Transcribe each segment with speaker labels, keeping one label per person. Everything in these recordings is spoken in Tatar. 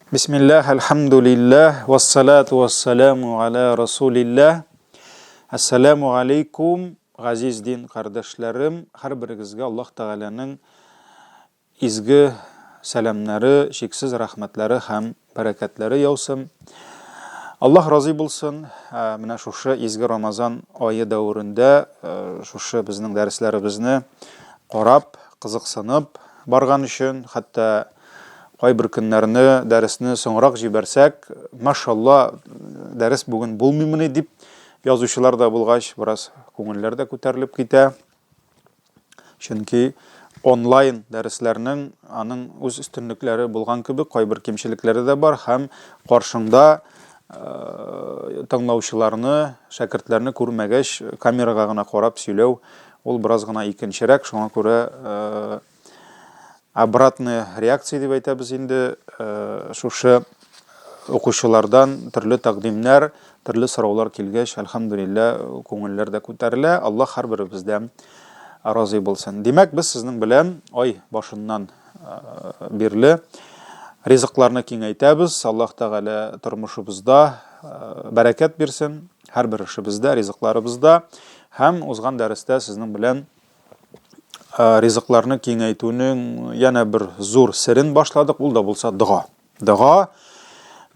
Speaker 1: Бисмиллах, әлхәмдүлилләһ, вассалату вассаламу аля расулилләһ. Әссәламу алейкум, газиз дин кардәшләрем, һәрберегезгә Аллаһ Тәгаләнең изге сәламнәре, чиксез рәхмәтләре һәм бәрәкәтләре яусын. Аллаһ разый булсын. Менә шушы изге Рамазан ае дәверендә шушы безнең дәресләребезне карап, кызыксынып барган өчен, хәтта Кайбер көннәрне дәресне соңрак җибәрсәк, машалла, дәрес бүген булмыймыни дип язучылар да булгач, бераз күңелләр дә күтәрелеп китә. Чөнки онлайн дәресләрнең аның үз өстенлекләре булган кебек, кайбер кимчелекләре дә бар һәм каршыңда э, тыңлаучыларны, шәкертләрне күрмәгәч, камерага гына карап сөйләү ул бераз гына икенчерәк, шуңа күрә э, обратная реакция дип әйтәбез инде, э, шушы укучылардан төрле тәкъдимнәр, төрле сораулар килгәч, әлхәмдүлиллә, күңелләр дә күтәрелә. Аллаһ һәрберебездән разый булсын. Димәк, без сезнең белән ай башыннан э, бирле ризыкларны киңәйтәбез. Аллаһ Тәгалә тормышыбызда э, бәрәкәт бирсен, һәрбер эшебездә, ризыкларыбызда. Һәм узган дәрестә сезнең белән ризыкларны киңәйтүнең янә бер зур серен башладык, ул да булса дога. Дога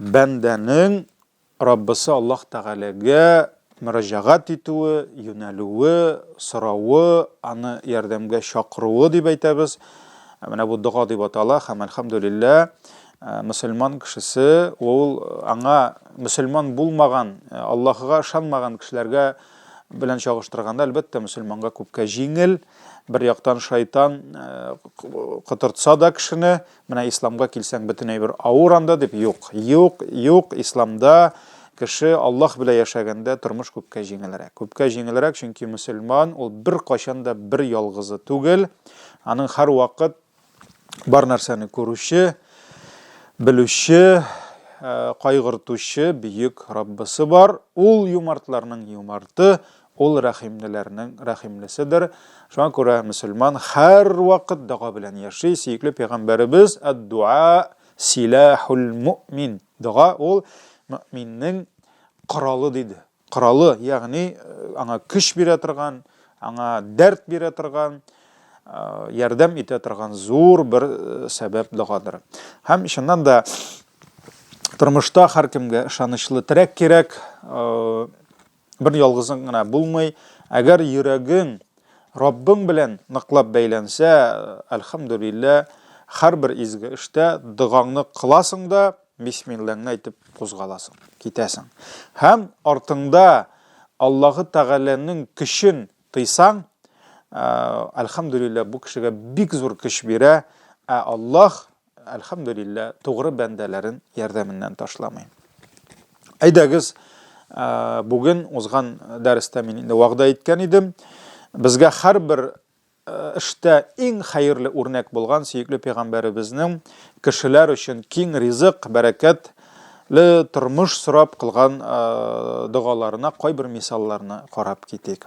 Speaker 1: бәндәнең Раббысы Аллаһ Тәгаләгә мөрәҗәгать итүе, юнәлүе, соравы, аны ярдәмгә чакыруы дип әйтәбез. Менә бу дога дип атала һәм әлхәмдүлилләһ мөселман кешесе ул аңа мөселман булмаган, Аллаһыга ышанмаган кешеләргә белән чагыштырганда, әлбәттә, мөселманга күпкә җиңел. Бер яктан шайтан э, котыртса да кешене, менә исламга килсәң бөтен әйбер авыр анда дип, юк, юк, юк, исламда кеше Аллаһ белән яшәгәндә тормыш күпкә җиңелрәк. Күпкә җиңелрәк, чөнки мөселман ул беркайчан да бер ялгызы түгел. Аның һәрвакыт бар нәрсәне күрүче, белүче, э, кайгыртучы бөек Раббысы бар. Ул юмартларның юмарты, ул рәхимлеләрнең рәхимлеседер. Шуңа күрә мөселман һәрвакыт дога белән яши. Сөекле пәйгамбәребез ад-дуа силахул муъмин. Дога ул мөминнең коралы диде. Коралы, ягъни аңа көч бирә торган, аңа дәрт бирә торган, ярдәм итә торган зур бер сәбәп догадыр. Һәм чыннан да тормышта һәркемгә ышанычлы терәк кирәк, бер ялгызың гына булмый. Әгәр йөрәгең Раббың белән ныклап бәйләнсә, әлхәмдүлилләһ, һәрбер изге эштә догаңны кыласың да, Бисмиллаңны әйтеп кузгаласың, китәсең. Һәм артыңда Аллаһы Тәгаләнең көчен тыйсаң, әлхәмдүлилләһ, бу кешегә бик зур көч бирә, ә Аллаһ, әлхәмдүлилләһ, тугры бәндәләрен ярдәменнән ташламый. Әйдәгез, бүген узган дәрестә мин инде вәгъдә иткән идем, безгә һәрбер эштә иң хәерле үрнәк булган сөекле пәйгамбәребезнең кешеләр өчен киң ризык, бәрәкәтле тормыш сорап кылган догаларына кайбер мисалларны карап китик.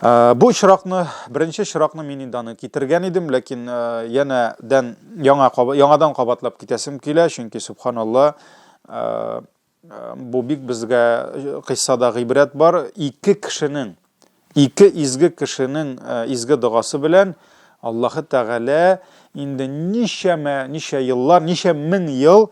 Speaker 1: Бу очракны, беренче очракны мин инде аны китергән идем, ләкин янәдән яңа яңадан кабатлап китәсем килә, чөнки субханалла, Бу бик безгә кыйссада гыйбрәт бар. Ике кешенең, ике изге кешенең изге догасы белән Аллаһы Тәгалә инде ничәмә, ничә еллар, ничә мең ел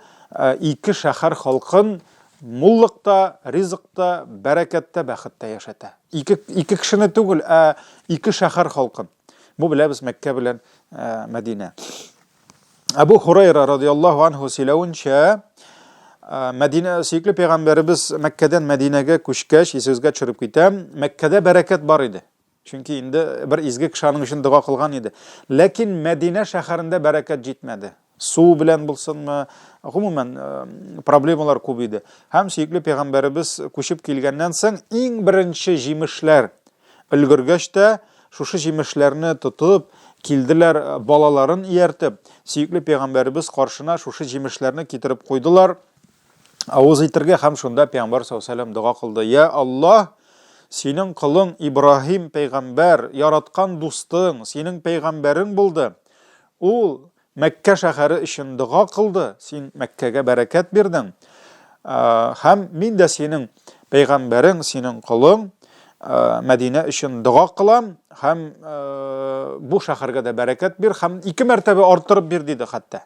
Speaker 1: ике шәһәр халкын муллыкта, ризыкта, бәрәкәттә, бәхеттә яшәтә. Ике, ике кешене түгел, ә ике шәһәр халкын. Бу беләбез Мәккә белән Мәдинә. Әбу Хурайра радиаллаһу анһу сөйләвенчә, Мәдинә сөекле пәйгамбәребез Мәккәдән Мәдинәгә күчкәч, исегезгә төшереп китәм, Мәккәдә бәрәкәт бар иде. Чөнки инде бер изге кеше аның өчен дога кылган иде. Ләкин Мәдинә шәһәрендә бәрәкәт җитмәде. Су белән булсынмы, гомумән проблемалар күп иде. Һәм сөекле пәйгамбәребез күчеп килгәннән соң иң беренче җимешләр Өлгергәч тә, шушы җимешләрне тотып, килделәр, балаларын ияртеп, сөекле пәйгамбәребез каршына шушы җимешләрне китереп куйдылар, авыз итергә һәм шунда пәйгамбәр саллаллаһу алейһи дога кылды. Я Аллаһ, синең колың Ибраһим пәйгамбәр, яраткан дустың, синең пәйгамбәрең булды. Ул Мәккә шәһәре өчен дога кылды, син Мәккәгә бәрәкәт бирдең. Һәм мин дә синең пәйгамбәрең, синең колың Мәдинә өчен дога кылам һәм бу шәһәргә дә бәрәкәт бир һәм ике мәртәбә арттырып бир диде хәтта.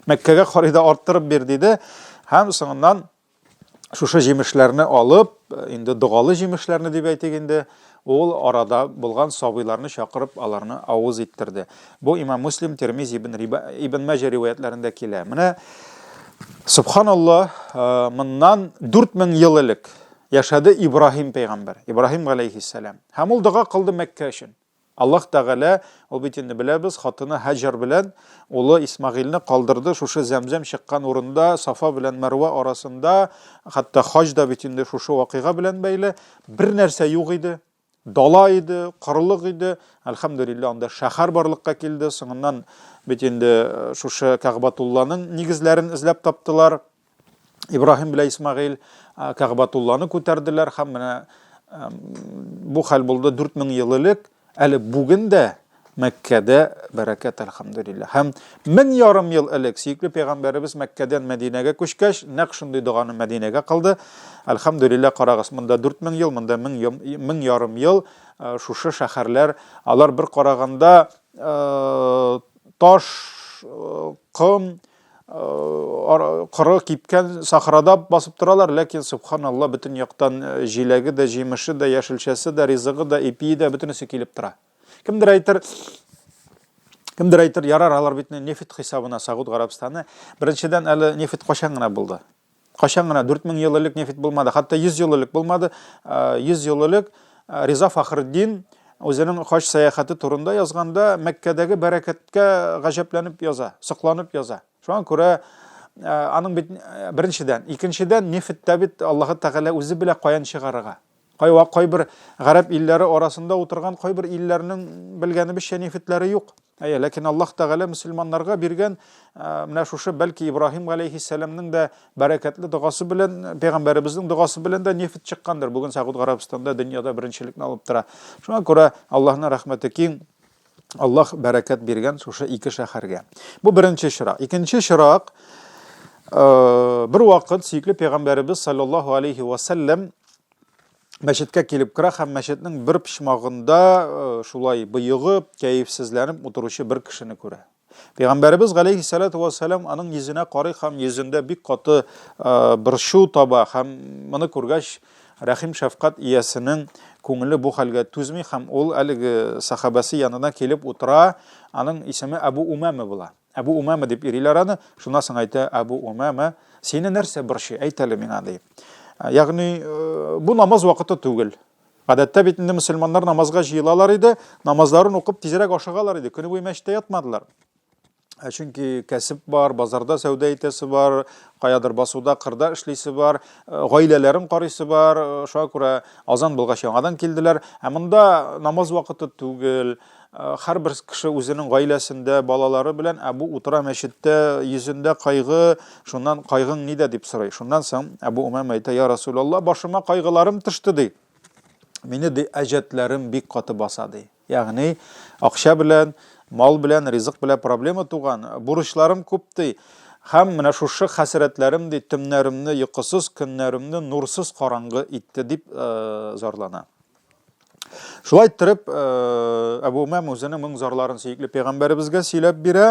Speaker 1: Мәккәгә карый да арттырып бир диде. Һәм соңыннан шушы җимешләрне алып, инде догалы җимешләрне дип әйтик инде, ул арада булган сабыйларны чакырып, аларны авыз иттерде. Бу Имам Муслим, Тирмизи, Ибн Риба, Ибн Мәҗә риваятләрендә килә. Менә субханаллаһ, э, моннан 4000 ел элек яшәде Ибраһим пәйгамбәр, Ибраһим галәйһиссәлам. Һәм ул дога кылды Мәккә өчен. Аллаһ Тәгалә, ул бит инде беләбез, хатыны Һаҗәр белән улы Исмәгыйльне калдырды шушы Зәмзәм чыккан урында, Сафа белән Мәрвә арасында, хәтта хаҗ да бит инде шушы вакыйга белән бәйле. Бер нәрсә юк иде. Дала иде, корылык иде. Әлхәмдүлилләһ, анда шәһәр барлыкка килде. Соңыннан бит инде э, шушы Кәгъбатулланың нигезләрен эзләп таптылар. Ибраһим белән Исмагыйль Кәгъбатулланы күтәрделәр һәм менә бу хәл булды 4000 ел элек. Әле бүген дә Мәккәдә бәрәкәт, әлхәмдүлилләһ. Һәм 1500 ел элек сөекле пәйгамбәребез Мәккәдән Мәдинәгә күчкәч, нәкъ шундый доганы Мәдинәгә кылды. Әлхәмдүлилләһ, карагыз, монда 4000 ел, монда 1500 ел шушы шәһәрләр, алар бер караганда таш, ком, коры кипкән сахрада басып торалар, ләкин субханалла бөтен яктан җиләге дә, җимеше дә, яшелчәсе дә, ризыгы да, ипие дә бөтенесе килеп тора. Кемдер әйтер, кемдер әйтер, ярар, алар бит нефть хисабына Сауд Гарәбстаны. Беренчедән, әле нефть кайчан гына булды? Кайчан гына 4000 ел элек нефть булмады, хәтта 100 ел элек булмады. 100 ел элек Риза Фахретдин үзенең хаҗ сәяхәте турында язганда Мәккәдәге бәрәкәткә гаҗәпләнеп яза, сокланып яза. Шуңа күрә аның бит беренчедән, икенчедән нефть тә бит Аллаһы Тәгалә үзе белә каян чыгарырга. Кайва кайбер гарәп илләре арасында утырган кайбер илләрнең белгәнебезчә нефтьләре юк. Әйе, ләкин Аллаһ Тәгалә мөселманнарга биргән менә шушы бәлки Ибраһим галәйһиссәламнең дә бәрәкәтле догасы белән, пәйгамбәребезнең догасы белән дә нефть чыккандыр. Бүген Сәгуд Гарәбстанда дөньяда беренчелекне алып тора. Шуңа күрә Аллаһның рәхмәте киң. Аллаһ бәрәкәт биргән шушы ике шәһәргә. Бу беренче чирак. Икенче чирак бер вакыт сөекле пәйгамбәребез саллаллаһу алейхи ва сәлләм мәчеткә килеп керә һәм мәчетнең бер почмагында э, шулай боегып, кәефсезләнеп утыручы бер кешене күрә. Пәйгамбәребез галәйһиссалату вассалам аның йөзенә карый һәм йөзендә бик каты э, борчу таба һәм моны күргәч рәхим шәфкать иясенең күңеле бу хәлгә түзми һәм ул әлеге сахабәсе янына килеп утыра. Аның исеме Әбу Умама була. Әбу Умама дип йөриләр аны. Шуннан соң әйтә, Әбу Умама, сине нәрсә борчый, әйт әле миңа, ди. Ягъни, бу намаз вакыты түгел. Гадәттә бит инде мөселманнар намазга җыелалар иде, намазларын укып тизрәк ашыгалар иде, көне буе мәчеттә ятмадылар. Чөнки кәсеп бар, базарда сәүдә итәсе бар, каядыр басуда, кырда эшлисе бар, гаиләләрен карыйсы бар. Шуңа күрә азан булгач яңадан килделәр. Ә монда намаз вакыты түгел. Һәрбер кеше үзенең гаиләсендә, балалары белән, ә бу утыра мәчеттә, йөзендә кайгы, шуннан кайгың нидә дип сорый. Шуннан соң Әбу Умама әйтә, я Расулалла, башыма кайгыларым төште ди. Мине ди әҗәтләрем бик каты баса ди. Ягъни акча белән, мал белән, ризык белән проблема туган, бурычларым күп ди. Һәм менә шушы хәсрәтләрем ди, төннәремне йокысыз, көннәремне нурсыз караңгы итте дип зарлана. Шулай иттереп, э, Әбу Умам үзенең моң зарларын сөекле пәйгамбәребезгә сөйләп бирә.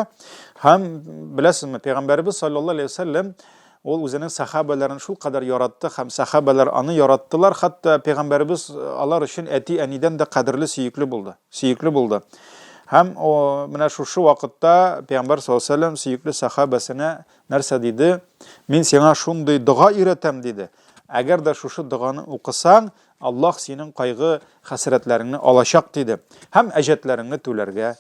Speaker 1: Һәм беләсезме, пәйгамбәребез саллаллаһу алейһи вәсәлләм ул үзенең сахабәләрен шул кадәр яратты һәм сахабәләр аны яраттылар, хәтта пәйгамбәребез э, алар өчен әти-әнидән дә кадерле, сөекле булды. Сөекле булды. Һәм о, менә шушы вакытта пәйгамбәр саллаллаһу алейһи вәсәлләм сөекле сахабәсенә нәрсә диде? Мин сиңа шундый дога өйрәтәм, диде. Әгәр дә шушы доганы укысаң, Аллаһ синең кайгы хәсрәтләреңне алачак, диде, һәм әҗәтләреңне түләргә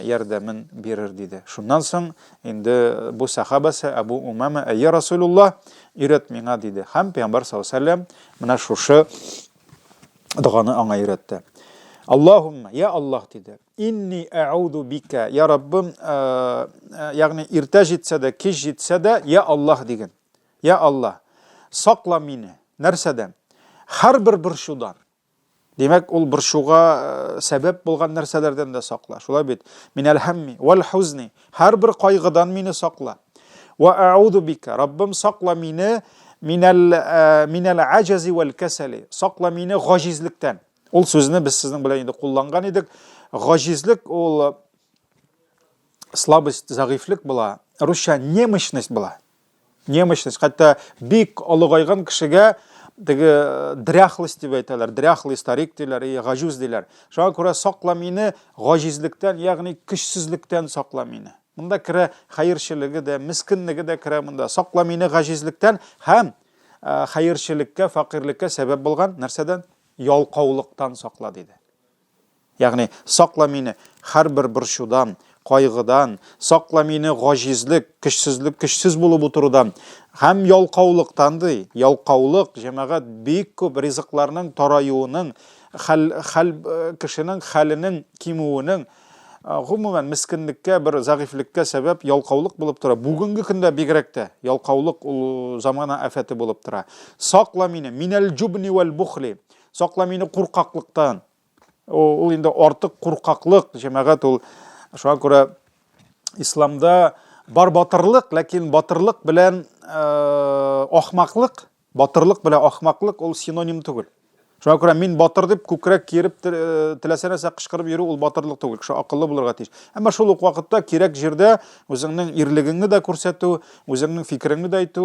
Speaker 1: ярдәмен бирер, диде. Шуннан соң инде бу сәхабәсе Әбу Умама, Әйе, Расулуллаһ, өйрәт миңа, диде. Һәм Пәйгамбәр саллаллаһу алейһи ва сәлләм менә шушы доганы аңа өйрәтте. Аллаһумма, я Аллаһ, диде. Инни әгъуду бика, я Раббым, ягъни иртә җитсә дә, кич җитсә дә, я Аллаһ диген. Я Алла, сакла мине, нәрсәдән? Һәрбер борчудан. Димәк, ул борчуга э, сәбәп булган нәрсәләрдән дә сакла. Шулай бит. Минәл һәмми вәл хузни. Һәрбер кайгыдан мине сакла. Ва а'уду бика. Раббым, сакла мине минәл э, минәл аҗази вәл кәсәли. Сакла мине гаҗизлектән. Ул сүзне без сезнең белән инде кулланган идек. Гаҗизлек ул э, слабость, зәгыйфьлек була. Русча немощность була. Немощность, хәтта бик олыгайган кешегә теге э, дряхлость дип әйтәләр, дряхлый старик диләр, и гаҗуз диләр. Шуңа күрә сакла мине гаҗизлектән, ягъни көчсезлектән сакла мине. Монда керә хәерчелеге дә, мескенлеге дә керә монда. Сакла мине гаҗизлектән һәм э, хәерчелеккә, фәкыйрьлеккә сәбәп булган нәрсәдән? Ялкаулыктан сакла диде. Ягъни, сакла мине һәрбер борчудан, кайгыдан, сакла мине гаҗизлек, көчсезлек, көчсез булып утырудан һәм ялкаулыктан, ди. Ялкаулык, җәмәгать, бик күп ризыкларның тараюының, хәл, хәл, э, кешенең хәленең кимүенең, э, гомумән, мескенлеккә, бер зәгыйфьлеккә сәбәп ялкаулык булып тора. Бүгенге көндә бигрәк тә ялкаулык ул замана афәте булып тора. Сакла мине минәл җубни вәл бухли. Сакла мине куркаклыктан. Ул инде артык куркаклык, җәмәгать ул. Шуңа күрә исламда бар батырлык, ләкин батырлык белән э, ахмаклык, батырлык белән ахмаклык ул синоним түгел. Шуңа күрә мин батыр дип күкрәк киереп э, теләсә нәрсә кычкырып йөрү ул батырлык түгел. Кеше акыллы булырга тиеш. Әмма шул ук вакытта кирәк җирдә үзеңнең ирлегеңне дә күрсәтү, үзеңнең фикереңне дә әйтү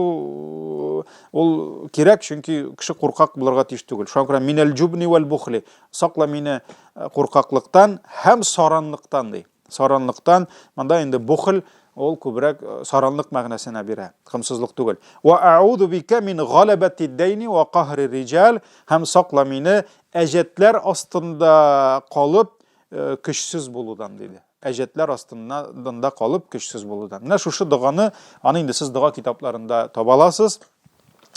Speaker 1: ул кирәк, чөнки кеше куркак булырга тиеш түгел. Шуңа күрә минәл җубни вәл бухли, сакла мине э, куркаклыктан һәм саранлыктан ди. Саранлыктан, монда инде бухл ул күбрәк э, саранлык мәгънәсенә бирә, комсызлык түгел. Ва а'уду бика мин галабати дәйни ва каһри риҗал, һәм сакла мине әҗәтләр астында калып э, көчсез булудан диде. Әҗәтләр астында калып көчсез булудан. Менә шушы доганы, аны инде сез дога китапларында таба аласыз.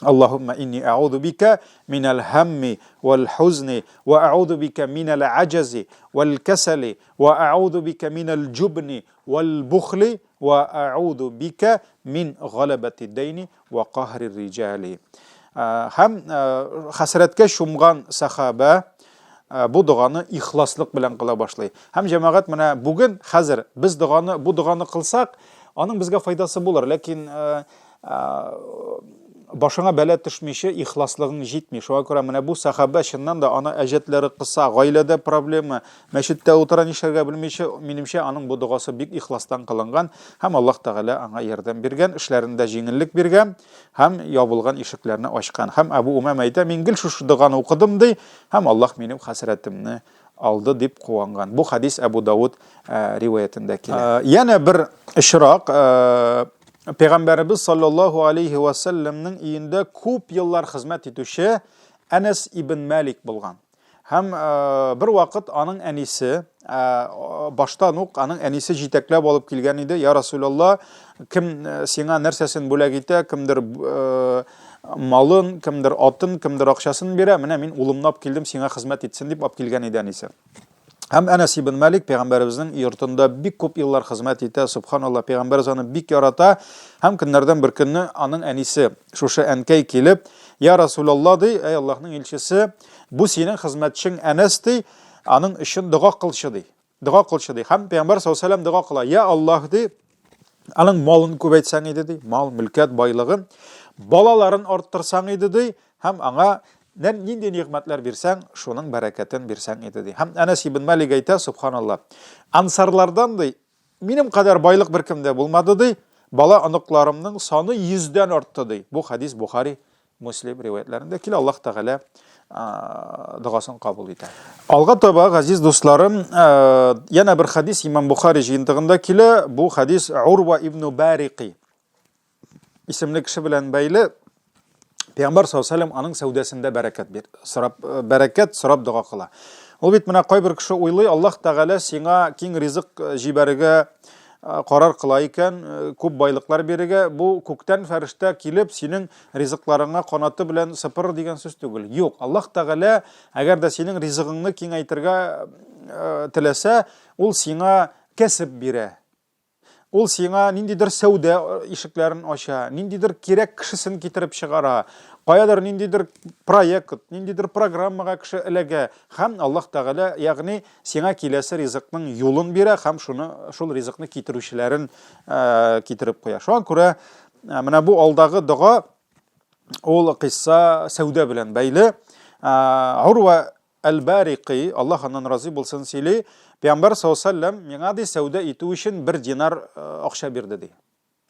Speaker 1: Аллаһумма инни а'уду бика минәл һамми вәл хузни ва а'уду бика минәл аҗази вәл кәсәли ва а'уду бика минәл җубни вәл бухли ва а'уду бика мин галабати дәйни Вә каһри риҗали. Һәм хәсрәткә чумган сәхабә бу доганы ихласлык белән кыла башлый. Һәм җәмәгать менә бүген, хәзер без доганы, бу доганы кылсак, аның безгә файдасы булыр, ләкин башыңа бәла төшмичә ихласлыгың җитми. Шуңа күрә менә бу сәхабә чыннан да аны әҗәтләре кыса, гаиләдә проблема, Мәчеттә утыра нишләргә белмичә, минемчә, аның бу догасы бик ихластан кылынган һәм Аллаһ Тәгалә аңа ярдәм биргән, эшләрендә җиңеллек биргән һәм ябылган ишекләрне ачкан. Һәм Әбу Умама әйтә, мин гел шушы доганы укыдым, ди, һәм Аллаһ минем хәсрәтемне алды, дип куанган. Бу хәдис Әбу Давыд риваятендә килә. Янә бер очрак, Пәйгамбәребез саллаллаһу алейһи ва сәлләмнең өендә күп еллар хезмәт итүче Әнәс ибн Малик булган. Һәм бер вакыт аның әнисе, баштан ук аның әнисе җитәкләп алып килгән иде, Я Расулалла, кем сиңа нәрсәсен бүләк итә, кемдер малын, кемдер атын, кемдер акчасын бирә, менә мин улымны алып килдем, сиңа хезмәт итсен дип алып килгән иде әнисе. Һәм Әнәс ибн Малик пәйгамбәребезнең йортында бик күп еллар хезмәт итә, субханалла, пәйгамбәребез аны бик ярата. Һәм көннәрдән бер көнне аның әнисе, шушы әнкәй килеп, Я Расулалла, ди, әй Аллаһның илчесе, бу синең хезмәтчең Әнәс, ди, аның өчен дога кылчы, ди. Дога кылчы, ди. Һәм пәйгамбәр саллаллаһу алейһи дога кыла. Я Аллаһ, ди, аның малын күбәйтсәң иде, ди, мал, мөлкәт, байлыгын, балаларын арттырсаң иде, ди, һәм аңа нинди нигъмәтләр бирсәң, шуның бәрәкәтен бирсәң иде, ди. Һәм Әнәс ибн Малик әйтә, субханалла, ансарлардан, ди, минем кадәр байлык беркемдә булмады, ди, бала оныкларымның саны йөздән артты, ди. Бу хәдис Бухари, Муслим риваятләрендә килә. Аллаһ Тәгалә догасын кабул итә. Алга таба, газиз дусларым, янә бер хәдис Имам Бухари җыентыгында килә. Бу хәдис Урва ибн Барики исемле кеше белән бәйле. Пәйгамбәр саллаллаһу алейһи вәсәлләм аның сәүдәсендә бәрәкәт бир, сорап, э, бәрәкәт сорап дога кыла. Ул бит менә кайбер кеше уйлый, Аллаһ Тәгалә сиңа киң ризык э, җибәрергә э, карар кыла икән, күп байлыклар бирергә, бу күктән фәрештә килеп синең ризыкларыңа канаты белән сыпырыр дигән сүз түгел. Юк, Аллаһ Тәгалә әгәр дә синең ризыгыңны киңәйтергә теләсә, ул сиңа кәсеп бирә. Ул сиңа ниндидер сәүдә ишекләрен ача, ниндидер кирәк кешесен китереп чыгара, каядыр ниндидер проект, ниндидер программага кеше эләгә һәм Аллаһ Тәгалә, ягъни сиңа киләсе ризыкның юлын бирә һәм шуны шул ризыкны китерүчеләрен китереп куя. Шуңа күрә менә бу алдагы дога ул кыйсса сәүдә белән бәйле. Урва Әл-Барикый, Аллаһ аннан разый булсын, сөйли, Пәйгамбәр саллаллаһу миңа ди сәүдә итү өчен бер динар акча бирде ди.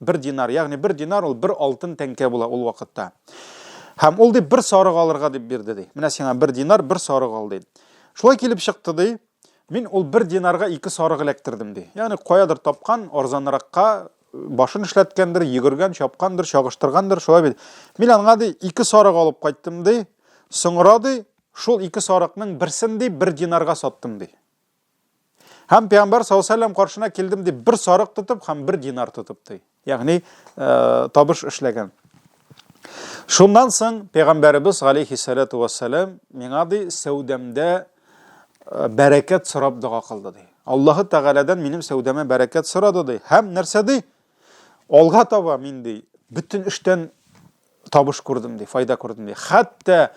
Speaker 1: Бер динар, ягъни бер динар ул бер алтын тәңкә була ул вакытта. Һәм ул ди бер сарык алырга дип бирде ди. Менә сиңа бер динар, бер сарык ал ди. Шулай килеп чыкты ди. Мин ул бер динарга ике сарык эләктердем ди. Ягъни каядыр тапкан, арзанракка башын эшләткәндер, йөгергән, чапкандыр, чагыштыргандыр, шулай бит. Мин аңа ди ике сарык алып кайттым ди. Соңра ди Шул ике сарыкның берсен ди бер динарга саттым ди. Һәм пәйгамбәр саллаллаһу алейһи каршына килдем ди, бер сарык тотып һәм бер динар тотып ди. Ягъни табыш эшләгән. Шуннан соң пәйгамбәребез алейхиссалату вассалам миңа ди сәүдәмдә бәрәкәт сорап дога кылды ди. Аллаһы Тәгаләдән минем сәүдәмә бәрәкәт сорады ди. Һәм нәрсә ди? Алга таба мин ди бөтен эштән табыш күрдем ди, файда күрдем ди. Хәтта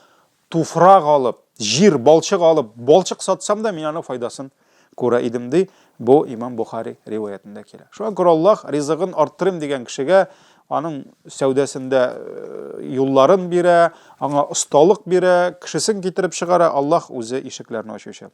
Speaker 1: туфрак алып, җир, балчык алып, балчык сатсам да, мин аның файдасын күрә идем ди. Бу Имам Бухари риваятендә килә. Шуңа күрә Аллаһ ризыгын арттырыйм дигән кешегә аның сәүдәсендә э, юлларын бирә, аңа осталык бирә, кешесен китереп чыгара, Аллаһ үзе ишекләрне ачучы.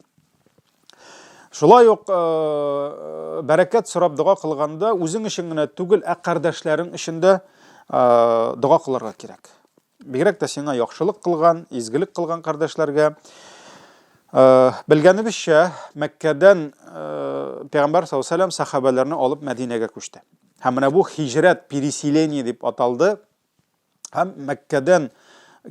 Speaker 1: Шулай ук э, бәрәкәт сорап дога кылганда үзең өчен генә түгел, ә кардәшләрең өчен дә э, дога кылырга кирәк. Бигрәк тә сиңа яхшылык кылган, изгелек кылган кардәшләргә. Э, белгәнебезчә, Мәккәдән Пәйгамбәр саллаллаһу алейһи вәсәлләм сахабәләрне алып Мәдинәгә күчте. Һәм менә бу хиҗрәт, переселение дип аталды. Һәм Мәккәдән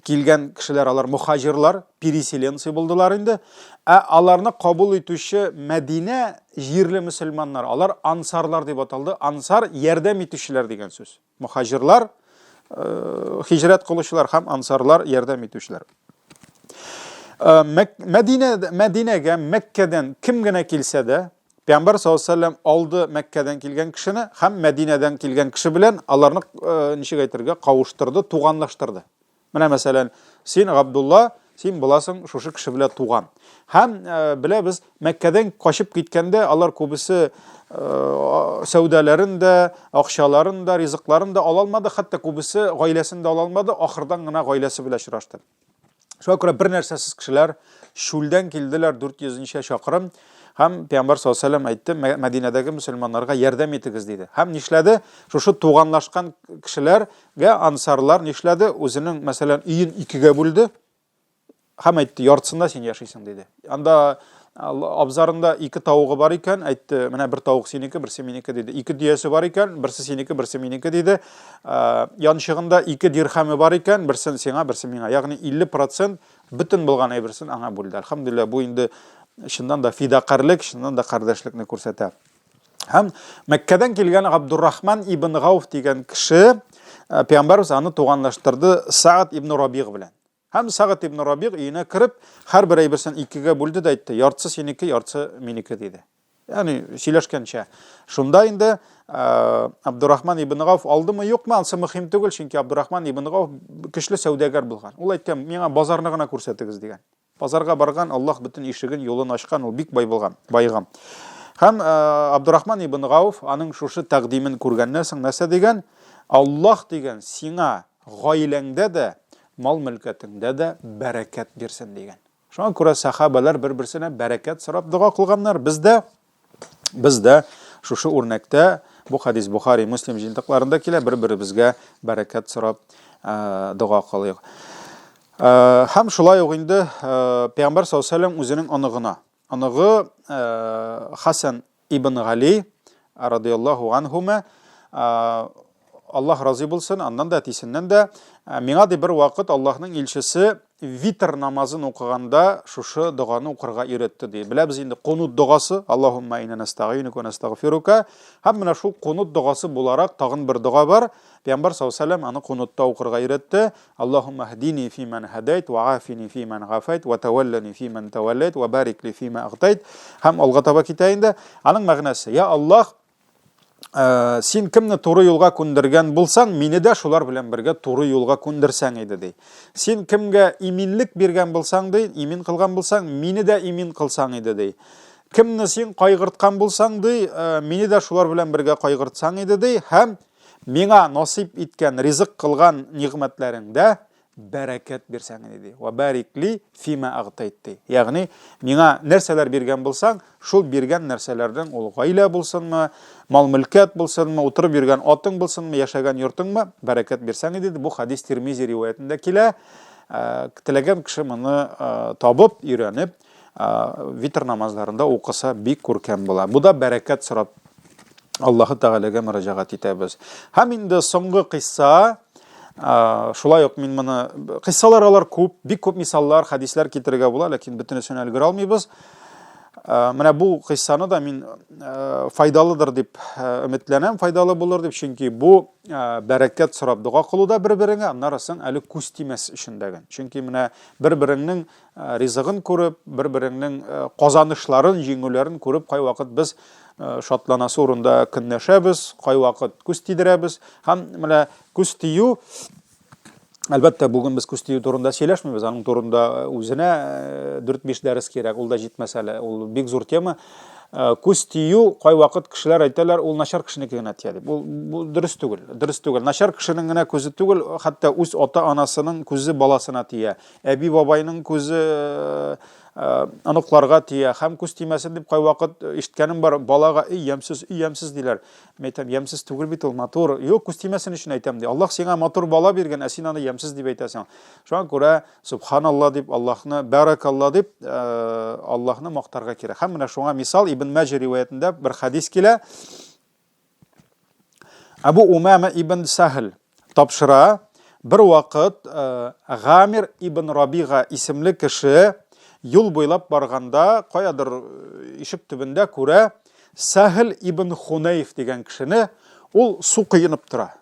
Speaker 1: килгән кешеләр алар мухаҗирлар, переселенцы булдылар инде. Ә аларны кабул итүче Мәдинә җирле мөселманнар, алар ансарлар дип аталды. Ансар ярдәм итүчеләр дигән сүз. Мухаҗирлар э, хиҗрәт кылучылар һәм ансарлар ярдәм итүчеләр. Э, Мәдинә Мәдинәгә Мәккәдән кем генә килсә дә, Пәйгамбәр саллаллаһу алейһи вәсәлләм алды Мәккәдән килгән кешене һәм Мәдинәдән килгән кеше белән аларны э, ничек әйтергә кавыштырды, туганлаштырды. Менә мәсәлән, син Габдулла, син буласың шушы кеше белән туган. Һәм э, беләбез, Мәккәдән качып киткәндә алар күбесе э, сәүдәләрен дә, акчаларын да, ризыкларын да ала алмады, хәтта күбесе гаиләсен дә ала алмады, ахырдан гына гаиләсе белән очрашты. Шуңа күрә бер нәрсәсез кешеләр чүлдән килделәр 400 нчә чакрым һәм Пәйгамбәр саллаллаһу алейһи вәсәлләм әйтте, Мәдинәдәге мөселманнарга ярдәм итегез диде. Һәм нишләде? Шушы туганлашкан кешеләргә ансарлар нишләде? Үзенең, мәсәлән, өен икегә бүлде һәм әйтте, яртысында син яшисең диде. Анда абзарында ике тавыгы бар икән, әйтте, менә бер тавык синеке, берсе минеке диде. Ике дөясе бар икән, берсе синеке, берсе минеке диде. Янчыгында ике дирхәме бар икән, берсен сиңа, берсе миңа. Ягъни 50% бөтен булган әйберсен аңа бүлде. Әлхәмдүлилләһ, бу инде чыннан да фидакарьлек, чыннан да кардәшлекне күрсәтә. Һәм Мәккәдән килгән Габдуррахман ибн Гауф дигән кеше, пәйгамбәрбез аны туганлаштырды Саад ибн Рабигъ белән. Һәм Сәгъд ибн Рабигъ өенә кереп, һәрбер әйберсен икегә бүлде дә әйтте, яртысы синеке, яртысы минеке, диде. Ягъни сөйләшкәнчә. Шунда инде Абдурахман ибн Гауф алдымы, юкмы, ансы мөһим түгел, чөнки Абдурахман ибн Гауф көчле сәүдәгәр булган. Ул әйткән, миңа базарны гына күрсәтегез, дигән. Базарга барган, Аллаһ бөтен ишеген, юлын ачкан, ул бик бай булган, баеган. Һәм Абдурахман ибн Гауф аның шушы тәкъдимен күргәннән соң нәрсә дигән? Аллаһ дигән, сиңа гаиләңдә дә, мал-мөлкәтеңдә дә бәрәкәт бирсен дигән. Шуңа күрә сәхабәләр бер-берсенә бәрәкәт сорап дога кылганнар. Без дә без дә шушы үрнәктә бу хадис Бухари, Муслим җыентыкларында килә, бер-беребезгә бәрәкәт сорап э, дога кылыйк. Э, һәм шулай ук инде э, Пәйгамбәр саллаллаһу алейһи вәсәлләм үзенең оныгына, оныгы Хасан Ибн Гали, радыяллаһу анһума, Аллаһ разый булсын, аннан да, әтисеннән дә, миңа ди бер вакыт Аллаһның илчесе витр намазын укыганда шушы доганы укырга өйрәтте ди. Беләбез инде кунут догасы, Аллаһумма инна настагыйнука ва настагфирука. Һәм менә шул кунут догасы буларак тагын бер дога бар. Пәйгамбәр саллаллаһу алейһи ва сәлләм аны кунутта укырга өйрәтте. Аллаһумма һдини фимән һәдәйт, ва афини фимән гафәйт, ва тәвәлләни фимән тәвәлләйт, ва барик ли фимә агтайт. Һәм алга таба китә инде. Аның мәгънәсе, я Аллаһ, Э, син кемне туры юлга күндергән булсаң, мине дә шулар белән бергә туры юлга күндерсәң иде, ди. Син кемгә иминлек биргән булсаң, ди, имин кылган булсаң, мине дә имин кылсаң иде, ди. Кемне син кайгырткан булсаң, ди, э, мине дә шулар белән бергә кайгыртсаң иде, ди, һәм миңа насыйп иткән, ризык кылган нигъмәтләреңдә бәрәкәт бирсәң иде, ди. Ва барик ли фима агтайт, ди. Ягъни миңа нәрсәләр биргән булсаң, шул биргән нәрсәләрдән ул гаилә булсынмы, мал-мөлкәт булсынмы, утырып йөргән атың булсынмы, яшәгән йортыңмы, бәрәкәт бирсәң иде, ди. Бу хадис Тирмизи риваятендә килә. Э, теләгән кеше моны э, табып, өйрәнеп, э, витр намазларында укыса бик күркәм була. Бу да бәрәкәт сорап Аллаһы Тәгаләгә мөрәҗәгать итәбез. Һәм инде соңгы кыйсса, шулай ук мин моны кыйссалар алар күп, бик күп мисаллар, хәдисләр китерергә була, ләкин бөтенесен өлгерә алмыйбыз. Менә бу кыйссаны да мин файдалыдыр дип өметләнәм, файдалы булыр дип, чөнки бу бәрәкәт сорап дога кылу да бер-береңә, аннары соң әле күз тимәс өчен дә. Чөнки менә бер-береңнең ризыгын күреп, бер-береңнең казанышларын, җиңүләрен күреп, кайвакыт без шатланасы урында көнләшәбез, кайвакыт күз тидерәбез. Һәм менә күз тию, әлбәттә, бүген без күз тию турында сөйләшмибез, аның турында үзенә 4-5 дәрес кирәк, ул да җитмәс әле, ул бик зур тема. Күз тию, кайвакыт кешеләр әйтәләр, ул начар кешенеке генә тия дип. Ул бу дөрес түгел, дөрес түгел. Начар кешенең генә күзе түгел, хәтта үз ата-анасының күзе баласына тия. Әби-бабайның күзе оныкларга тия һәм күз тимәсен дип кайвакыт ишеткәнем бар, балага эй, ямьсез, эй, ямьсез диләр. Мин әйтәм, ямьсез түгел бит ул, матур. Юк, күз тимәсен өчен әйтәм ди. Аллаһ сиңа матур бала биргән, ә син аны ямьсез дип әйтәсең. Шуңа күрә субханалла дип, Аллаһны бәракалла дип, Аллаһны мактарга кирәк. Һәм менә шуңа мисал Ибн Маҗа риваятендә бер хадис килә. Әбу Умама ибн Сахл тапшыра, бер вакыт э, Гамир ибн Рабига исемле кеше юл буйлап барганда каядыр э, ишек төбендә күрә Сахл ибн Хунейф дигән кешене, ул су коенып тора.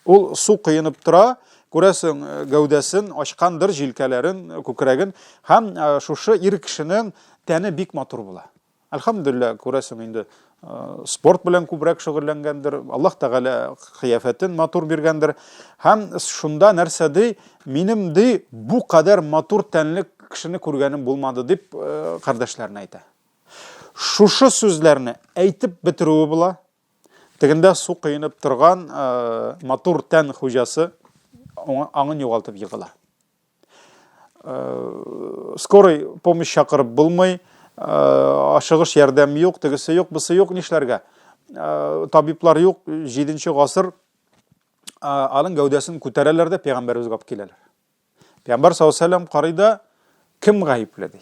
Speaker 1: Ул су коенып тора, күрәсең, э, гәүдәсен ачкандыр, җилкәләрен, күкрәген һәм шушы ир кешенең тәне бик матур була. Әлхәмдүлилләһ, күрәсең инде, спорт белән күбрәк шөгыльләнгәндер, Аллаһ Тәгалә кыяфәтен матур биргәндер. Һәм шунда нәрсә ди, минем ди, бу кадәр матур тәнле кешене күргәнем булмады дип кардәшләренә әйтә. Шушы сүзләрне әйтеп бетерүе була, тегендә су коенып торган матур тән хуҗасы аңын югалтып егыла. Э, скорый помощь чакырып булмый, э, ашыгыш ярдәм юк, тегесе юк, бусы юк, нишләргә? Э, табиблар юк, 7 гасыр аның гәүдәсен күтәрәләр дә пәйгамбәребезгә алып киләләр. Пәйгамбәр саллаллаху алейһи вәсәлләм карый да, кем гаепле ди?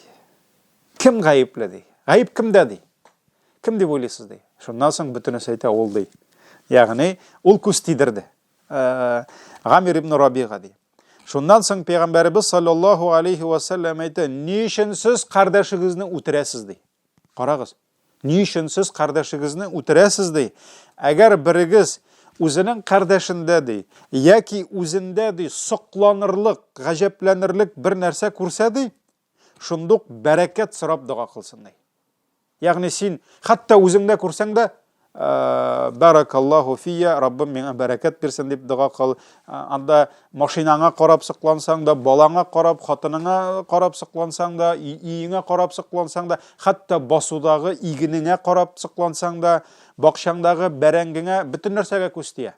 Speaker 1: Кем гаепле ди? Гаеп кемдә ди? Кем дип уйлыйсыз ди? Шуннан соң бөтенесе әйтә, ул ди. Ягъни, ул күз тидерде. Гамир ибн Рабига ди. Шуннан соң пәйгамбәребез саллаллаһу алейхи ва саллям әйтә, ни өчен сез кардәшегезне үтерәсез ди. Карагыз. Ни өчен сез кардәшегезне үтерәсез ди. Әгәр берегез үзенең кардәшендә ди, яки үзендә ди сокланырлык, гаҗәпләнерлек бер нәрсә күрсә ди, шундук бәрәкәт сорап дога кылсын ди. Ягъни син хәтта үзеңдә күрсәң дә, Бәрәкаллаһу фия, Раббым миңа бәрәкәт бирсен дип дога кыл. Анда машинаңа карап соклансаң да, балаңа карап, хатыныңа карап соклансаң да, өеңә карап соклансаң да, хәтта басудагы игенеңә карап соклансаң да, бакчаңдагы бәрәңгеңә, бөтен нәрсәгә күз тия.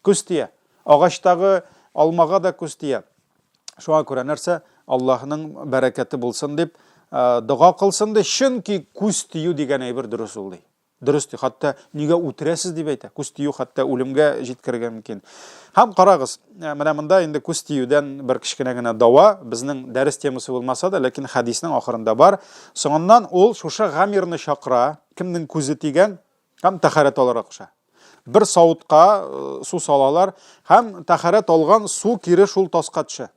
Speaker 1: Күз тия. Агачтагы алмага да күз тия. Шуңа күрә нәрсә? Аллаһның бәрәкәте булсын дип дога кылсын ди. Чөнки күз тию дигән әйбер дөрес ул ди. Дөрес ди. Хәтта нигә үтерәсез дип әйтә. Күз тию хәтта үлемгә җиткерергә мөмкин. Һәм карагыз, менә монда инде күз тиюдән бер кечкенә генә дава, безнең дәрес темасы булмаса да, ләкин хәдиснең ахырында бар. Соңыннан ул шушы Гамирны чакыра, кемнең күзе тигән, һәм тәхәрәт алырга куша. Бер савытка э, су салалар һәм тәхәрәт алган су кире шул таска төшә.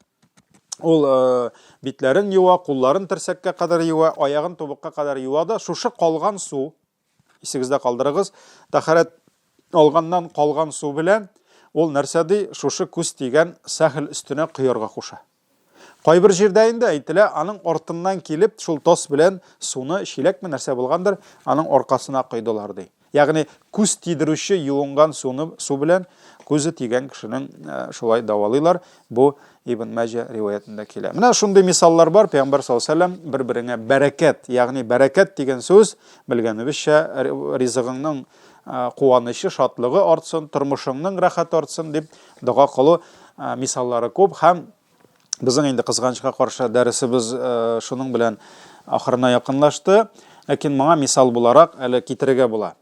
Speaker 1: Ул э, битләрен юа, кулларын терсәккә кадәр юа, аягын тубыкка кадәр юа да, шушы калган су, исегездә калдырыгыз, тәхәрәт алганнан калган су белән ул нәрсә ди, шушы күз тигән сәхел өстенә коярга куша. Кайбер җирдә инде әйтелә, аның артыннан килеп, шул тас белән суны, чиләкме нәрсә булгандыр, аның аркасына койдылар ди. Ягъни күз тидерүче юынган суны су белән күзе тигән кешенең шулай дәвалыйлар. Бу Ибн Мәҗә риваятендә килә. Менә шундый мисаллар бар. Пәйгамбәр саллаллаһу алейһи вәсәлләм бер-береңә бәрәкәт, ягъни бәрәкәт дигән сүз, белгәнебезчә, ризыгыңның куанычы, шатлыгы артсын, тормышыңның рәхәте артсын дип дога кылу мисаллары күп һәм безнең инде кызганычка каршы дәресебез шуның белән ахырына якынлашты. Ләкин моңа мисал буларак әле китерергә була.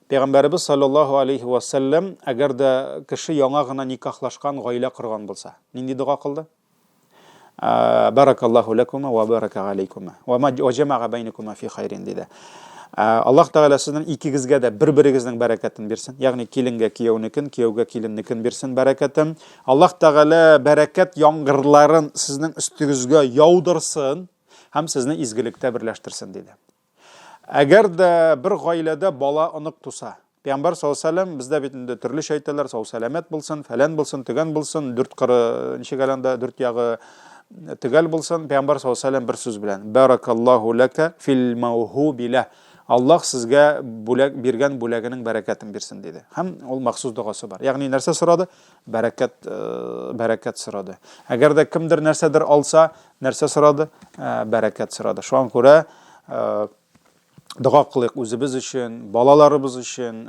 Speaker 1: Пәйгамбәребез саллаллаһу алейһи ва сәлләм, әгәр дә кеше яңа гына никахлашкан, гаилә корган булса, нинди дога кылды? Баракаллаһу ләкума ва барака алейкума ва ма җамага байнакума фи хайрин диде. Аллаһ Тәгалә сезнең икегезгә дә бер-берегезнең бәрәкәтен бирсен. Ягъни киленгә кияүнекен, кияүгә киленнекен бирсен бәрәкәтен. Аллаһ Тәгалә бәрәкәт яңгырларын сезнең өстегезгә яудырсын һәм сезне изгелектә берләштерсен диде. Әгәр дә бер гаиләдә бала онык туса, Пәйгамбәр саллаллаһу алейһи вәсәлләм бездә бит инде төрлечә әйтәләр, сау сәламәт булсын, фәлән булсын, төгән булсын, дүрт кыры ничек әле анда, дүрт ягы төгәл булсын. Пәйгамбәр саллаллаһу алейһи вәсәлләм бер сүз белән: "Баракаллаһу лака фил маухуби ла". Аллаһ сезгә бүләк биргән бүләгенең бәрәкәтен бирсен диде. Һәм ул махсус догасы бар. Ягъни нәрсә сорады? Бәрәкәт, э, бәрәкәт сорады. Әгәр дә кемдер нәрсәдер алса, нәрсә сорады? Э, бәрәкәт сорады. Шуңа күрә э, дога кылыйк үзебез өчен, балаларыбыз өчен,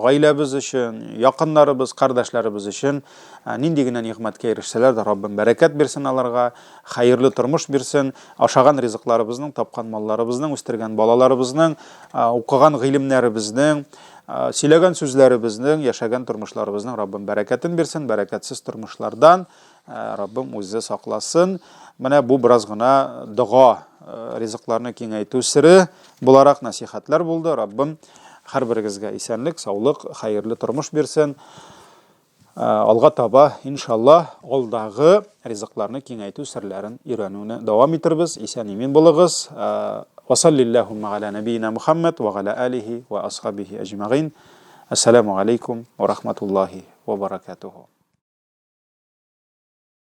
Speaker 1: гаиләбез өчен, якыннарыбыз, кардәшләребез өчен. Нинди генә нигъмәткә ирешсәләр дә, Раббым бәрәкәт бирсен аларга, хәерле тормыш бирсен, ашаган ризыкларыбызның, тапкан малларыбызның, үстергән балаларыбызның, укыган гыйлемнәребезнең, сөйләгән сүзләребезнең, яшәгән тормышларыбызның Раббым бәрәкәтен бирсен, бәрәкәтсез тормышлардан Раббым үзе сакласын. Менә бу бераз гына дога, ризыкларны киңәйтү сере буларак нәсихәтләр булды. Раббым һәрберегезгә исәнлек, саулык, хәерле тормыш бирсен. Алга таба, иншаллаһ, алдагы ризыкларны киңәйтү серләрен өйрәнүне дәвам итербез. Исән-имин булыгыз. Ва саллиллахумма галя нәбиина Мухаммад ва галя алихи ва асхабихи әҗмәгыйн. Ассаламу алейкум ва рахматуллахи ва баракатуху.